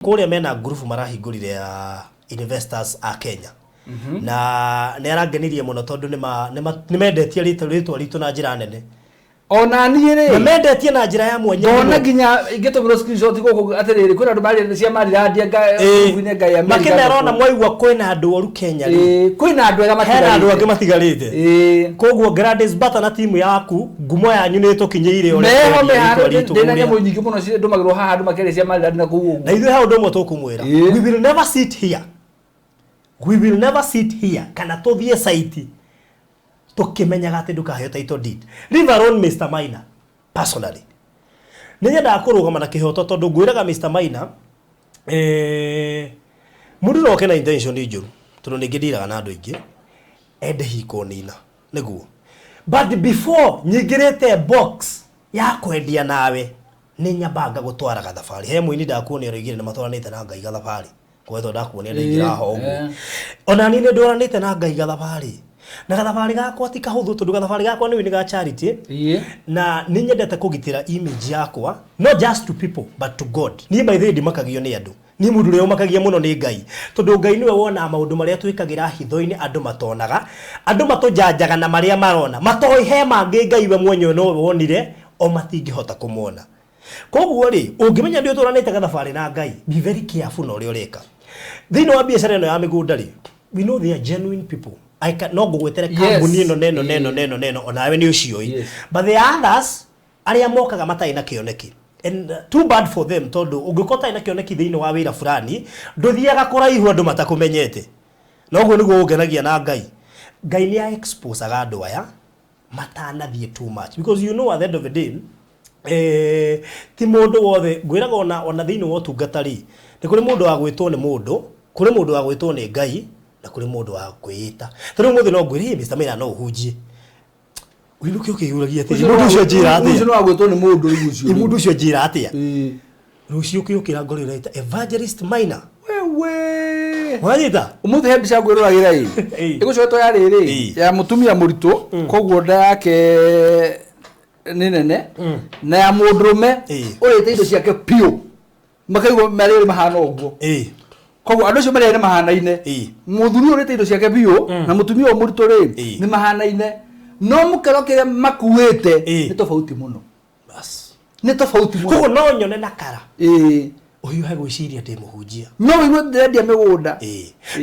Kũrĩa mena ngurubu marahingũrire ya investors a Kenya. Na nĩ arangenirie mũno tondũ nĩ mendetie rĩtwa ritũ na njĩra nene. Ona niĩ Na rĩ mendetie na njĩra ya mwanya ndona mũno. Nginya ingĩtũmĩrwo screenshot gũkũ atĩrĩrĩ, kwĩna andũ marĩ cia marirandia ngurubu-inĩ ngai Amerika. Makĩmera ona mwaigua kwĩna andũ oru Kenya rĩ, Kwĩna andũ ega hena andũ angĩ matigarĩte. Matigarĩte. Koguo Gladys Bata na timu yaku, ngumo yanyu nĩ ĩtũkinyĩire ũrĩa meho twendia rĩtwa ritũ ndĩna kũrĩa. Nyamũ nyingĩ mũno ndũmagĩrwo haha andũ makĩaria cia marirandi na kũu Na ũguo. Ithuĩ ha ũndũ ũmwe tũkũmwĩra, we will never sit here, we will never sit here kana tũthiĩ site tũkĩmenyaga atĩ ndũkaheo title deed, leave alone Mr. Maina. Personally, nĩ nyendaga kũrũgama na kĩhoto tondũ ngwĩraga Mr. Maina, mũndũ no oke na intention njũru tondũ ningĩ ndiraga na andũ aingĩ ende hikonina nĩguo, but before nyingĩrĩte box ya kwendia nawe, nĩ nyambaga gũtwara gathabarĩ. He mũini ndakuonia ũroigire nĩ matwaranĩte na Ngai gathabarĩ kwetwo, ndakuonia ndaingĩra ho ũguo. Ona niĩ nĩ ndwaranĩte na Ngai gathabarĩ, na gathabarĩ gakwa ti kahũthũ tondũ gathabarĩ gakwa nĩ ga charity. Na nĩ nyendete kũgitĩra image yakwa, not just to people but to God. Niĩ by the way ndimakagio nĩ andũ. Niĩ mũndũ ũrĩa ũmakagia mũno nĩ Ngai, tondũ Ngai nĩwe wonaga maũndũ marĩa twĩkagĩra hitho-inĩ andũ matonaga. Andũ matũjanjaga na marĩa marona, matoĩ he mangĩ Ngai we mwenyewe nowe wonire o matingĩhota kũmona. Koguo rĩ, ũngĩmenya nĩ ũtwaranĩte gathabarĩ na Ngai, be very careful na ũrĩa ũreka thĩinĩ wa biacara ĩno ya mĩgũnda rĩ. We know they are genuine people. I can, no ngũgwetere kambuni ĩno neno neno neno neno, onawe nĩ ũciũĩ. But the others arĩa mokaga matarĩ na kĩoneki, and too bad for them, tondũ ũngĩkorwo ũtarĩ na kĩoneki thĩinĩ wa wĩra fulani, ndũthiaga kũraihu andũ matakũmenyete. Na ũguo nĩguo ũngenagia na Ngai. Ngai nĩ a-exposaga andũ aya matanathiĩ too much, because you know at the end of the day, ti mũndũ wothe ngwĩraga. Ona thĩinĩ wa ũtungata rĩ, nĩ kũrĩ mũndũ wa gwĩtwo nĩ mũndũ, kũrĩ mũndũ wa gwĩtwo nĩ Ngai, na kũrĩ mũndũ wa kwĩĩta. Ta rĩu mũthĩ no ngwĩre, "Hey, Mr. Maina, no ũhunjie." Ũinũke ũkĩyũragia atĩrĩ, mũndũ ũcio njĩra Ũcio atĩa? Nĩ wa gwĩtwo nĩ mũndũ rĩu ũcio. Ĩ, mũndũ ũcio njĩra atĩa? Rũciũ ũkĩũkĩra ngoro ũraita Evangelist Maina. Wewe. Wanyita? Ũmũthĩ he mbica ngwĩroragĩra ĩ. Ĩgũcoretwo ya rĩrĩ ya mũtumia mũritũ, koguo nda yake nĩ nene, na ya mũndũrũme ũrĩte indo ciake biũ, makaigua marĩ erĩ mahana ũguo. Koguo andũ acio marĩ erĩ mahanaine. Mũthuri ũyũ ũrĩte indo ciake biũ na mũtumia ũyũ mũritũ rĩ, nĩ mahanaine, no mũkĩro kĩrĩa makuĩte nĩ tofauti mũno. Bas. Nĩ tofauti mũno. Koguo no nyone na kara ũhiũhe gwĩciria ndĩ mũhunjia. No wĩigue ndĩrendia mĩgũnda.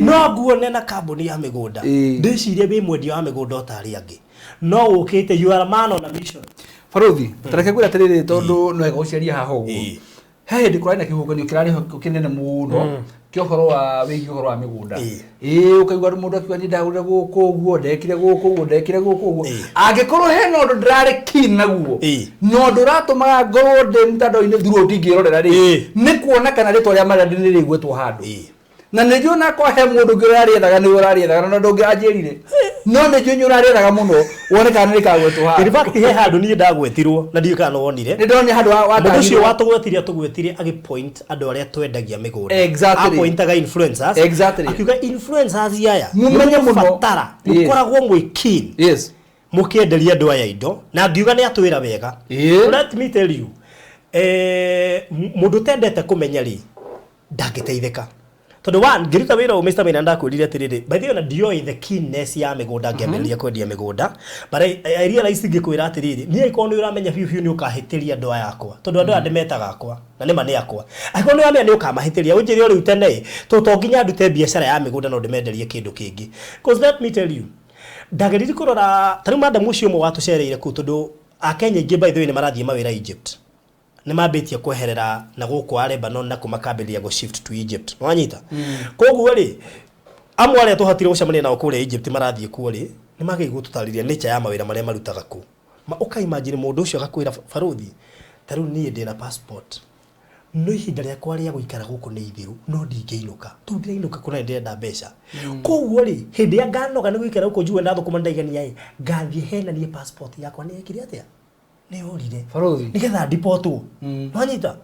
No nguone na kambuni ya mĩgũnda, ndĩcirie wĩ mwendia wa mĩgũnda o ta arĩa angĩ, no ũkĩte you are a man on a mission. Barothi, tareke ngwĩre atĩrĩrĩ, tondũ no wega gũciaria haha ũguo. He hĩndĩ kũrarĩ na kĩhuhũkanio kĩrarĩ ho kĩnene mũno kĩa ũhoro wa wĩgiĩ ũhoro wa mĩgũnda. Ũkaigua mũndũ akiuga, "Niĩ ndagũrire gũkũ ũguo, ndekire gũkũ ũguo, ndekire gũkũ ũguo." Angĩkorwo hena ũndũ ndĩrarĩ keen naguo na ũndũ ũratũmaga ngorwo ndĩ mtandao-inĩ through ndingĩrorera rĩ, nĩ kuona kana rĩtwa rĩa Maradi nĩ rĩgwetwo handũ. Na nĩ njũĩ onakorwo he mũndũ ũngĩ ũrarĩethaga, nĩwe ũrarĩethaga, na ndũngĩ anjĩrire, no nĩ njũĩ nĩ ũrarĩethaga mũno wone kana nĩ rĩkagwetwo In handũ. fact, he handũ niĩ ndagwetirwo na ndiũĩ kana nĩ wonire. Nĩ ndonire handũ Mũndũ ũcio watagirwo. watũgwetire, atũgwetire agĩ point andũ arĩa twendagia mĩgũnda. Apointaga influencers. Akiuga influencers aya Mũmenye mũno. Mũbatara mũkoragwo mwĩ keen mũkĩenderia andũ aya indo, na ngiuga nĩ atwĩra wega. Let me tell you, mũndũ ũtendete kũmenya rĩ, ndangĩteithĩka, tondũ one, ngĩruta wĩra ũyũ, Mr. Maina, ndakwĩrire atĩrĩrĩ, by the way, ona ndioĩ the keenness ya mĩgũnda ngĩambĩrĩria kwendia mĩgũnda, but I realized ngĩkwĩra atĩrĩrĩ, niĩ angĩkorwo nĩ ũramenya biũ biũ nĩ ũkahĩtĩria andũ aya akwa, tondũ andũ aya ndĩmetaga akwa na nĩma nĩ akwa, angĩkorwo nĩ ũramenya nĩ ũkamahĩtĩria, ũnjĩre o rĩu tene ĩ, tondũ to nginya ndute biacara ya mĩgũnda no ndĩmenderie kĩndũ kĩngĩ. Because let me tell you, ndageririe kũrora ta rĩu madam ũcio ũmwe watũcereire kũu, tondũ Akenya aingĩ by the way nĩ marathiĩ mawĩra Egypt, nĩ mambĩtie kweherera na gũkũ a Lebanon na kũ makambĩrĩria gũ shift to Egypt. Nĩwanyita? Koguo rĩ, amwe arĩa tũhotire gũcemania nao kũrĩa Egypt marathiĩ kuo rĩ, nĩ magĩrĩirwo gũtũtarĩria nature ya mawĩra marĩa marutaga kũu. Ma ũka imagine mũndũ ũcio agakwĩra, "Baruthi, ta rĩu niĩ ndĩna passport, no ihinda rĩakwa rĩa gũikara gũkũ nĩ ithiru, no ndingĩinũka tondũ ndĩrainũka kũna ndĩrenda mbeca. Koguo rĩ, hĩndĩ ĩrĩa nganoga nĩ gũikara gũkũ, njigue ndathũkũma ndaigania ĩ, ngathiĩ henanie passport yakwa nĩ yekire atĩa, nĩ yorire, Barothi. nĩgetha ndipotwo." Wanyita?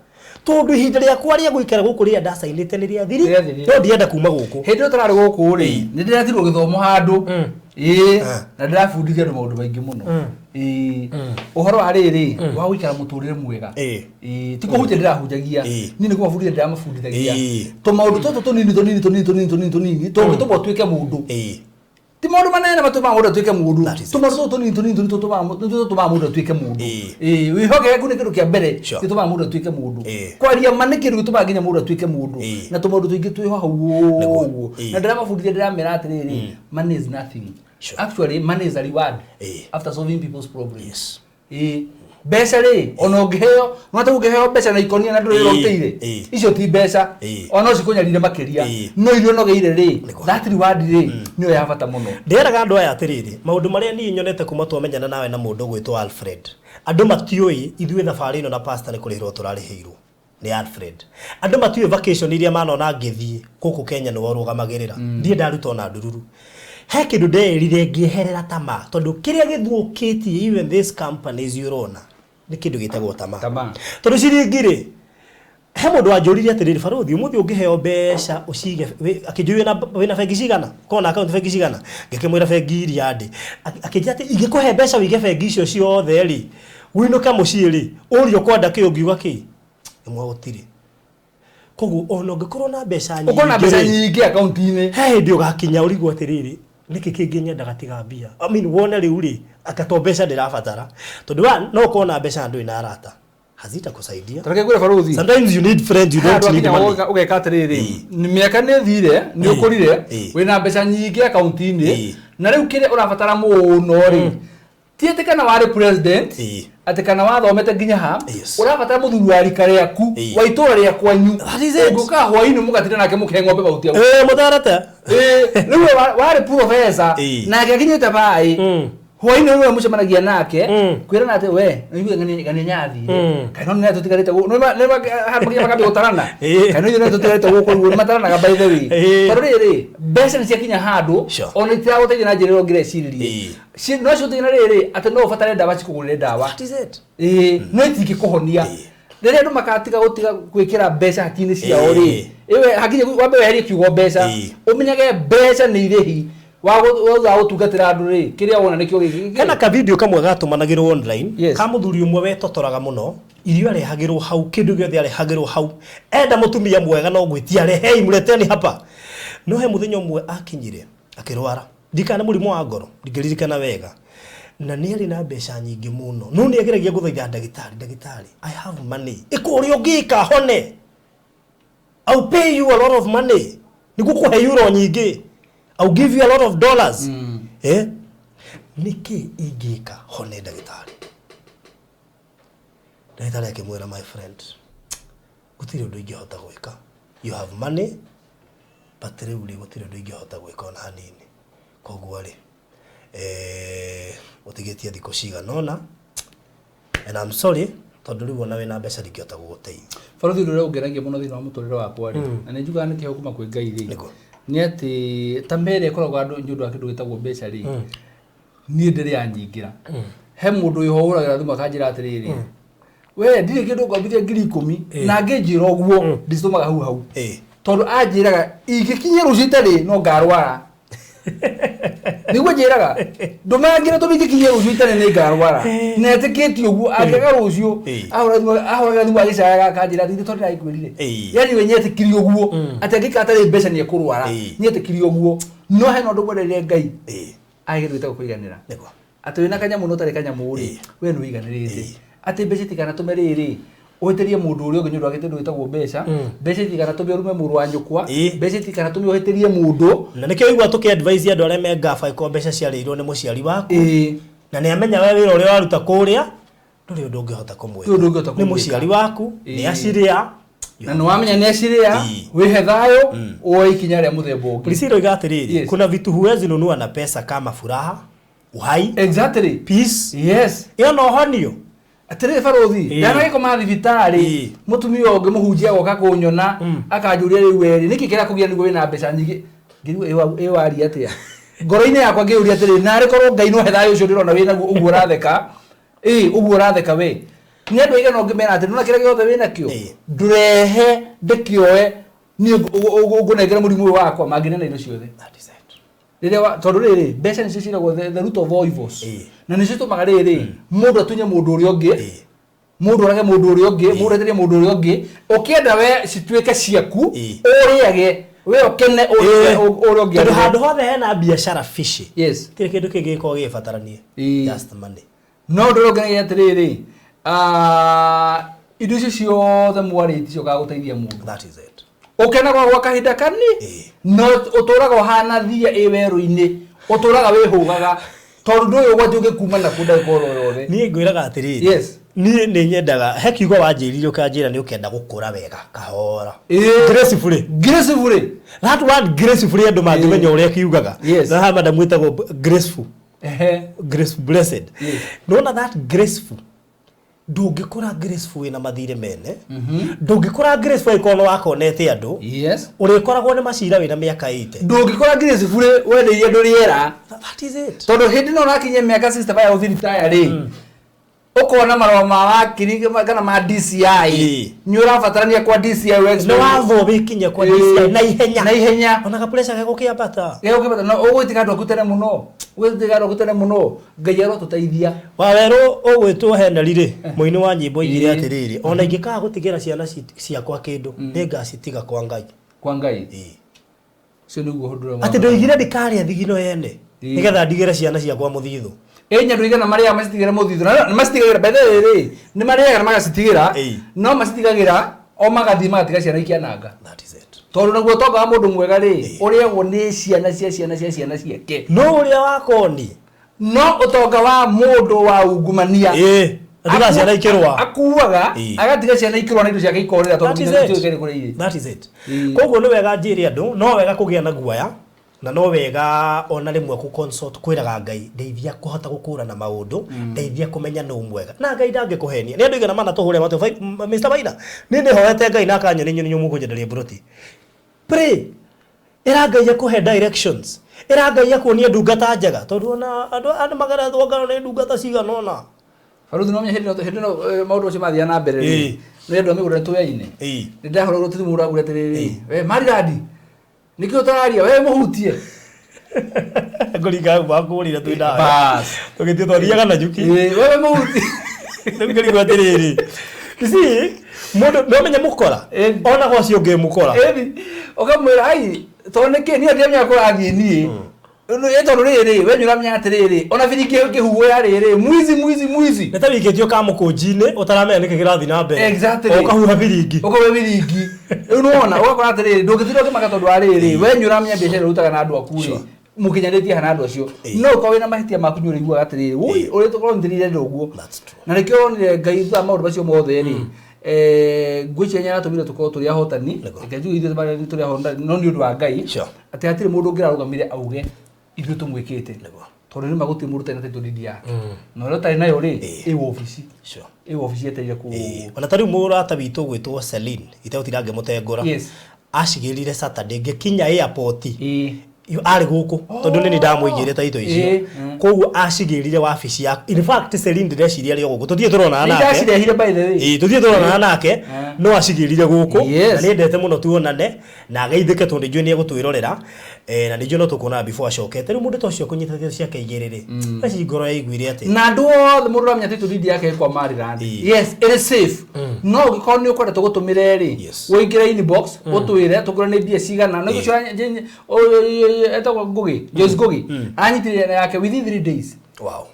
Tondũ ihinda rĩakwa rĩa gũikara gũkũ rĩrĩa ndacainĩte nĩ rĩathiri, Rĩathirire. no ndienda kuma gũkũ. Hĩndĩ ĩyo tũrarĩ gũkũ rĩ, nĩ ndĩretirwo gĩthomo handũ. Ĩĩ, Ah. na ndĩrabundithia andũ maũndũ maingĩ mũno. Ĩĩ, ũhoro wa rĩrĩ wa gũikara mũtũrĩre mwega. Ĩĩ. Ĩĩ, ti kũhunjia ndĩrahunjagia, Ĩĩ. niĩ nĩ kũmabundithia ndĩramabundithagia Ĩĩ. tũmaũndũ tũtũ tũnini tũnini tũnini tũnini tũnini tũnini tũngĩtũma ũtuĩke mũndũ. Ĩĩ. Ti maũndũ manene matũmaga mũndũ atuĩke mũndũ. That is it. Tũmaũndũ tũtũ tũnini tũnini tũnini tũtũmaga tũmaga mũndũ atuĩke mũndũ. Ĩĩ. Ĩĩ, wĩhokeku nĩ kĩndũ kĩa mbere Sure. gĩtũmaga mũndũ atuĩke mũndũ. Ĩĩ. Kwaria ma nĩ kĩndũ gĩtũmaga nginya mũndũ atuĩke mũndũ. Ĩĩ. Na tũmaũndũ tũingĩ twĩho hau Nĩguo. ũguo. Ĩĩ. Na ndĩramabundithia ndĩramera atĩrĩrĩ, money is nothing. Sure. Actually, money is a reward Ĩĩ. after solving people's problems. Yes. Ĩĩ. Mbeca rĩ, ona ũngĩheo, no ta ũngĩheo mbeca na ikonia na ndũrĩ Ĩĩ. ũrutĩire. Ĩĩ. Icio ti mbeca. Ĩĩ. Ona no cikũnyarire makĩria. Ĩĩ. No iria ũnogeire rĩ, Nĩguo. that reward rĩ, nĩyo ya bata mũno. Ndĩraga andũ aya atĩrĩrĩ, maũndũ marĩa niĩ nyonete kuma twamenyana nawe na mũndũ ũgwĩtwo Alfred. Andũ matiũĩ ithuĩ thabarĩ ĩno na pastor nĩ kũrĩhĩrwo tũrarĩhĩirwo nĩ Alfred. Andũ matiũĩ vacation iria manona ngĩthiĩ gũkũ Kenya nĩwe ũrũgamagĩrĩra. Ndirĩ ndaruta ona ndururu. He kĩndũ ndeĩrire ngĩeherera tamaa tondũ kĩrĩa gĩthũkĩtie even these companies ũrona nĩ kĩndũ gĩtagwo tamaa. Tamaa. Tondũ ciringi rĩ, he mũndũ wanjũririe atĩrĩrĩ, barũthi ũmũthĩ ũngĩheo mbeca ũcige akĩnjũria wĩna bengi cigana, ũkorwo na akaunti bengi cigana, ngĩkĩmwĩra bengi iria ndĩ. Akĩnjĩra atĩ ingĩkũhe mbeca ũige bengi icio ciothe rĩ, ũinũke mũciĩ rĩ, ũrie ũkwenda kĩ ũngiuga kĩ, ĩmwe gũtirĩ. Koguo ona ũngĩkorwo na mbeca nyingĩ Ũkorwo na mbeca rĩ, nyingĩ akaunti-inĩ. he hĩndĩ ũgakinya ũrigwo atĩrĩrĩ, nĩkĩ kĩngĩ nyendaga tiga mbia? I mean, wone rĩu rĩ, anga to mbeca ndĩrabatara. Tondũ wa no ũkorwo na mbeca na ndũrĩ na arata, hazitakusaidia. Ta reke ngwĩre barũthi. Sometimes you need friends, you He don't handũ need hakinya money. ũgeka atĩrĩrĩ, Ĩĩ. mĩaka nĩ ĩthire, nĩ Ĩĩ. ũkũrire, Ĩĩ. wĩna mbeca nyingĩ akaunti-inĩ, Ĩĩ. na rĩu kĩrĩa ũrabatara mũno rĩ, ti atĩ kana warĩ president, Ĩĩ. atĩ kana wathomete nginya ha, Yes. ũrabatara mũthuri wa rika rĩaku, Ĩĩ. wa itũra rĩa kwanyu, That is it. ũngĩũka hwaĩ-inĩ mũgatinda nake mũkĩhe ng'ombe mahuti au. Eh, mũtarate. Ĩĩ, rĩu we warĩ professor, Ĩĩ. nake akinyĩte baĩ, hwaĩ-inĩ rĩu mũcemanagia nake, kwĩrana atĩ we, nĩũiguire ng'ania nyathire, kaĩ no nĩ tũtigarĩte gũkũ, nĩ handũ makinya makambia gũtarana, Ĩĩ. kaĩ no ithuĩ nĩ tũtigarĩte gũkũ rĩu, nĩ mataranaga by the way. Ĩĩ. Tondũ rĩrĩ, mbeca nĩ ciakinya handũ, Sure. ona itiragũteithia na njĩra ĩrĩa ũngĩreciririe. Ĩĩ. No cigũteithia na rĩrĩ, atĩ no ũbatare ndawa cikũgũrĩre ndawa. That is it. Ĩĩ, no itingĩkũhonia. Ĩĩ. Rĩrĩa andũ makatiga gũtiga gwĩkĩra mbeca hakiri-inĩ ciao rĩ, Ĩĩ. ĩwe hakinya wambe weherie kiugo mbeca, Ĩĩ. ũmenyage mbeca nĩ irĩhi wa wa gũtungatĩra andũ rĩ, kĩrĩa wona nĩkĩo gĩkĩ. Hena ka video kamwe gatũmanagĩrwo online Yes. ka mũthuri ũmwe wetotoraga mũno, irio arehagĩrwo hau, kĩndũ gĩothe arehagĩrwo hau, enda mũtumia mwega no gwĩtia rehei mleteni hapa. No he mũthenya ũmwe akinyire akĩrwara, ndikana mũrimũ wa ngoro, ndingĩririkana wega, na nĩ arĩ na mbeca nyingĩ mũno, no nĩ ageragia gũthaitha ndagĩtarĩ, ndagĩtarĩ I have money, ĩka ũrĩa ũngĩka hone, I'll pay you a lot of money, nĩgũkũhe euro nyingĩ, I'll give you a lot of dollars. Eh? Nĩkĩ ingĩka hone ndagĩtarĩ? Ndagĩtarĩ akĩmwĩra, my friend, gũtirĩ ũndũ ingĩhota gwĩka, you have money but rĩu rĩ gũtirĩ ũndũ ingĩhota gwĩka ona hanini, koguo rĩ ũtigĩtie thikũ cigana ũna and I'm sorry tondũ rĩu ona wĩna mbeca ndingĩhota gũgũteithia. Barũthi, ũndũ ũrĩa ũngenagia mũno thĩinĩ wa mũtũrĩre wakwa rĩ, na nĩ njugaga nĩ kĩheo kuma kwĩ Ngai rĩ, Nĩguo. nĩ atĩ ta mere ĩkoragwo andũ nĩ ũndũ wa kĩndũ gĩtagwo mbeca rĩ, niĩ ndĩrĩ yanyingĩra. He mũndũ wĩho ũhũragĩra thimũ akanjĩra atĩrĩrĩ, we ndirĩ kĩndũ ngwambithia 10,000, na angĩnjĩra ũguo ndicitũmaga hau hau. Ĩĩ. Tondũ anjĩraga ingĩkinyia rũciũ itarĩ no ngarwara. Nĩguo njĩraga ndũmangĩra tondũ ingĩkinyia rũciũ itarĩ nĩ ngarwara. Na etĩkĩtie ũguo angĩaga rũciũ Ĩĩ. ahũraga thimũ agĩcayaga akanjĩra atĩ tondũ ndĩrakwĩrire. Ĩĩ. Yani we nyetĩkirie ũguo atĩ angĩikara atarĩ mbeca nĩ ekũrwara. Ĩĩ. Nyetĩkirie ũguo no hena ũndũ ngwendeire Ngai Ĩĩ. arĩ kĩndũ gĩtagwo kũiganĩra. Nĩguo. Atĩ wĩna kanyamũ na ũtarĩ kanyamũ rĩ, Ĩĩ. we nĩ ũiganĩrĩte. Ĩĩ. Atĩ mbeca itikanatũme rĩrĩ ũhĩtĩrie mũndũ ũrĩa ũngĩ nĩ ũndũ wa kĩndũ gĩtagwo mbeca, mbeca itikanatũme ũrume mũrũ wa nyũkwa, Ĩĩ. mbeca itikanatũme ũhĩtĩrie mũndũ. Na nĩkĩo igua tũkĩ advise andũ arĩa me ngaba ĩkorwo mbeca ciarĩirwo nĩ mũciari waku, Ĩĩ. na nĩ amenya we wĩra ũrĩa waruta kũrĩa ndũrĩ ũndũ ũngĩhota kũmwĩka. Ndũrĩ ũndũ ũngĩhota Nĩ kũmwĩka. mũciari waku, nĩ Ĩĩ. acirĩa. Na nĩ wamenya nĩ acirĩa, Ĩĩ. wĩhe thayũ, woe ikinya rĩa mũthemba ũngĩ. Priscilla oiga atĩrĩrĩ, Yes. kuna vitu huwezi nunua na pesa kama furaha, uhai, Exactly. peace, Yes. ĩyo no honio. Atĩrĩrĩ barũthi, Ĩĩ. ndanagĩkoma thibitarĩ, Ĩĩ. mũtumia ũngĩ mũhunjia agoka kũnyona, akanjũria rĩu werĩ, nĩkĩ kĩrakũgia nĩguo wĩna mbeca nyingĩ? Ngĩrigwo ĩ waria atĩa? Ngoro-inĩ yakwa ngĩyũria atĩrĩrĩ, narĩ korwo Ngai no he thayũ ũcio ndĩrona wĩnaguo ũguo ũratheka, ĩĩ ũguo ũratheka we. Nĩ andũ aigana ũngĩmera atĩ nĩwona kĩrĩa gĩothe wĩnakĩo, Ĩĩ. ndũrehe ndĩkĩoe, niĩ ngũnengere mũrimũ ũyũ wakwa, mangĩnena indo ciothe. That is it. Rĩrĩa tondũ rĩrĩ, mbeca nĩcio ciĩragwo the root of all evils. Na nĩcio itũmaga rĩrĩ mũndũ atunye mũndũ ũrĩa ũngĩ, mũndũ orage mũndũ ũrĩa ũngĩ, mũndũ eterie mũndũ ũrĩa ũngĩ. Ũkĩenda we cituĩke ciaku, ũrĩage we, ũkene, ũrĩa ũngĩ Tondũ arĩre. Handũ hothe hena biacara fishy, tirĩ kĩndũ kĩngĩ gĩkoragwo gĩgĩbatarania, just money. No ũndũ ũrĩa ũngenagia atĩrĩrĩ, indo icio ciothe mwarĩtie ciũkaga gũteithia mũndũ. That is it. Ũkenaga gwa kahinda kani, no ũtũraga ũhana thia ĩ werũ-inĩ, ũtũraga wĩhũgaga tondũ ndũĩ ũgwati ũngĩkuma nakuo ndagĩka oro yothe. Niĩ ngwĩraga atĩrĩrĩ, niĩ nĩ nyendaga, he kiugo wanjĩrire ũkanjĩra nĩ ũkenda gũkũra wega kahora, gracefully. Gracefully. That word gracefully, andũ mangĩmenya ũrĩa kiugaga. Na haha madam wĩtagwo Graceful, Graceful Blessed. Nona that graceful, ndũngĩkũra graceful wĩna mathirĩ mene, ndũngĩkũra graceful angĩkorwo nĩ wakonete andũ, ũrĩkoragwo nĩ macira wĩna mĩaka 80. Ndũngĩkora gracefully wendeirie andũ rĩera. That is it. Tondũ hĩndĩ ĩno ũrakinyia mĩaka 65 ya gũthiĩ retire rĩ, ũkona marũa ma wakiri kana ma DCI, nĩ ũrabatarania kwa DCI Nĩ watho wĩkinye kwa DCI na ihenya. Na ihenya. Ona ka pressure gegũkĩambata. Gegũkĩambata no ũgwĩtiga andũ aku tene mũno, ũgwĩtiga andũ aku tene mũno. Ngai arotũteithia. Wawerũ ũgwĩtwo Henry rĩ, mũini wa nyĩmbo, oigire atĩrĩrĩ, ona ingĩkaga gũtigĩra ciana ciakwa kĩndũ, nĩngacitiga kwa Ngai. Kwa Ngai. Ũcio nĩguo ũndũ ũrĩa wa Atĩ bata. ndoigire ndikarĩa thigino yene nĩgetha ndigĩre ciana ciakwa mũthithũ. Ĩ nyandũ igana marĩaga macitigĩra mũthithũ, na nĩ macitigagĩra, by the way rĩ, nĩ marĩaga na magacitigĩra. No macitigagĩra o magathiĩ magatiga ciana ikĩananga. That is it. Tondũ naguo ũtonga wa mũndũ mwega rĩ, ũrĩagwo nĩ ciana cia ciana cia ciana ciake. No ũrĩa wa koni. No ũtonga wa mũndũ wa ungumania, Atiga ciana ikĩrũa. Akuaga, agatiga ciana ikĩrũa na indo ciake ikorĩra, tondũ That is nginya it. itiũĩkaine kũrĩa irĩ. That is it. Koguo nĩ wega njĩre andũ, no wega kũgĩa na guoya, na no wega ona rĩmwe kũ consult, kwĩraga Ngai, ndeithia kũhota gũkũrana maũndũ, ndeithia kũmenya nũ mwega, na Ngai ndangĩkũhenia. Nĩ andũ igana mana tũhũre matũ. Mr. Maina, niĩ nĩhoete Ngai na akanyoni nyoni nyũmũ kũnyenderia mburoti. Pray, ĩra Ngai akũhe directions, ĩra Ngai akuonie ndungata njega, tondũ ona andũ mageretwo ngano nĩ ndungata cigana ũna. Baruthi, no hĩndĩ ĩno, hĩndĩ ĩno maũndũ macio mathiaga na mbere rĩ, nĩ andũ a mĩgũnda nĩ tũyaine. Nĩ ndahũragwo tũthimũ, ũragũra atĩrĩrĩ, we Marirandi, nĩkĩ ũtararia we mũhutie? Ngũringa makũrire twĩ nawe. Bas. Tũgĩthiĩ twathiaga na nyuki. Wewe mũhutie. Rĩu ngĩrigwo atĩrĩrĩ, you see, mũndũ no menye mũkora, ona gwa ũcio ũngĩ mũkora. Ĩni ũkamwĩra ai, tondũ nĩkĩ niĩ ndiramenya kũrathiĩ niĩ. Ĩ tondũ rĩrĩ, we nĩ ũramenya atĩrĩrĩ, ona biringi ĩngĩhuhwo ya rĩrĩ, mwizi, mwizi, mwizi. Nĩ ta wikĩtio kamũkũnji-inĩ ũtaramenya nĩkĩ kĩrathiĩ na mbere. Ũkahuha biringi. Ũkahuha biringi. Rĩu nĩwona ũgakora atĩrĩrĩ, ndũngĩtinda ũkĩmaka tondũ wa rĩrĩ, we nĩ ũramenya biacara ĩrĩa ũrutaga na andũ aku rĩ, mũkinyanĩtie hana andũ acio. No ũkorwo wĩna mahĩtia maku, nĩ ũrĩiguaga atĩrĩrĩ, wũi, ũrĩa tũkorwo nyitĩrĩire andũ ũguo. That's true. Na nĩkĩo ũronire Ngai thutha wa maũndũ macio mothe rĩ, ngwĩciria nĩ aratũmire tũkorwo tũrĩ ahotani. Reke njuge ithuĩ tũrĩ ahotani, no nĩ ũndũ wa Ngai, atĩ hatirĩ mũndũ ũngĩrarũgamire auge ithuĩ tũmwĩkĩte, tondũ nĩ ma gũtirĩ mũndũ ũtarĩ na title deed yake, na ũrĩa ũtarĩ nayo rĩ, ĩ wabici, ĩ wabici yetereire kũ. Ona ta rĩu mũrata witũ gwĩtwo Celine, itegũtinda ngĩmũtengũra, acigĩrire Saturday ngĩkinya airport. Arĩ gũkũ, tondũ nĩ ndamũigĩire taito icio. Koguo acigĩrire wabici ya, in fact Celine ndĩreciria arĩ o gũkũ, tũthiĩ tũronana Nĩ nake. ndacirehire, by the way. Ĩĩ, tũthiĩ tũronana nake. No acigĩrire gũkũ. Yes. Na nĩendete mũno tuonane na ageithĩke, tondũ nĩnjũĩ nĩ egũtwĩrorera. Na nĩnjũĩ no tũkuonana before acokete. Rĩu mũndũ ta ũcio kũnyita title ciake igĩrĩ rĩ, eci ngoro yaiguire atĩ Na andũ othe, mũndũ ũramenya title deed yake ĩ kwa Maryland, yes, it is safe. No ũngĩkorwo nĩ ũkwenda tũgũtũmĩre rĩ, ũingĩre inbox ũtwĩre tũkwĩre nĩ mbia cigana. Na ũcio etagwo Ngugi, Joyce Ngugi, anyitire yake within 3 days.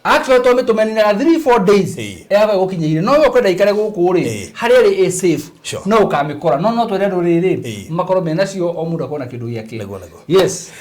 Actually twamĩtũmanĩra 3 4 days, ĩgakorwo ĩgũkinyĩire. No we ũkwenda ikare gũkũ rĩ, harĩa ĩrĩ ĩ safe. No ũkamĩkora, no twĩre andũ rĩrĩ, makorwo mena cio, o mũndũ akorwo na kĩndũ gĩake. Nĩguo, nĩguo. Yes.